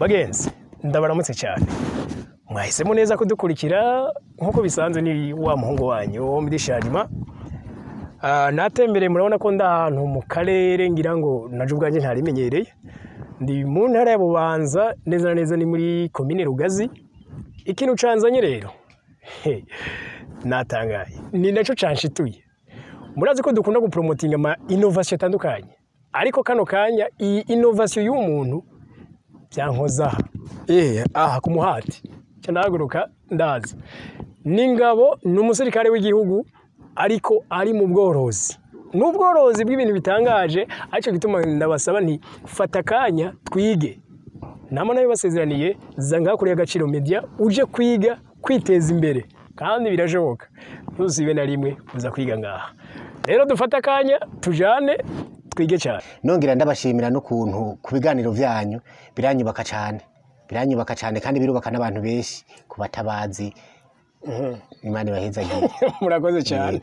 Bagenzi, ndabaramutse cyane. Mwahisemo neza kudukurikira nk'uko bisanzwe, ni wa muhungu wanyu Midisharima. Natembereye, murabona ko ndi ahantu mu karere ngira ngo naje ubwanjye ntarimenyereye. Ndi mu ntara ya Bubanza, neza na neza ni muri komine Rugazi. Ikintu canzanye rero, he, natangaye, ni naco canshituye. Murazi ko dukunda gupromotinga ama innovation atandukanye, ariko kano kanya iyi innovation y'umuntu byankoza aha, aha ku muhati nca ndahaguruka ndaza. N'ingabo, ni umusirikare w'igihugu ariko ari mu bworozi, n'ubworozi bw'ibintu bitangaje. Aricyo gituma ndabasaba nti fata akanya twige. Nama nabibasezeraniye, za ngaha kuri Agaciro Media uje kwiga kwiteza imbere, kandi birashoboka. Ntusibe na rimwe uza kwiga ngaha. Rero dufate akanya tujane twige cyane. Nongera ndabashimira n'ukuntu ku biganiro byanyu biranyubaka cyane, biranyubaka cyane kandi birubaka n'abantu benshi ku batabazi. Imana ibahezagiye. Murakoze cyane.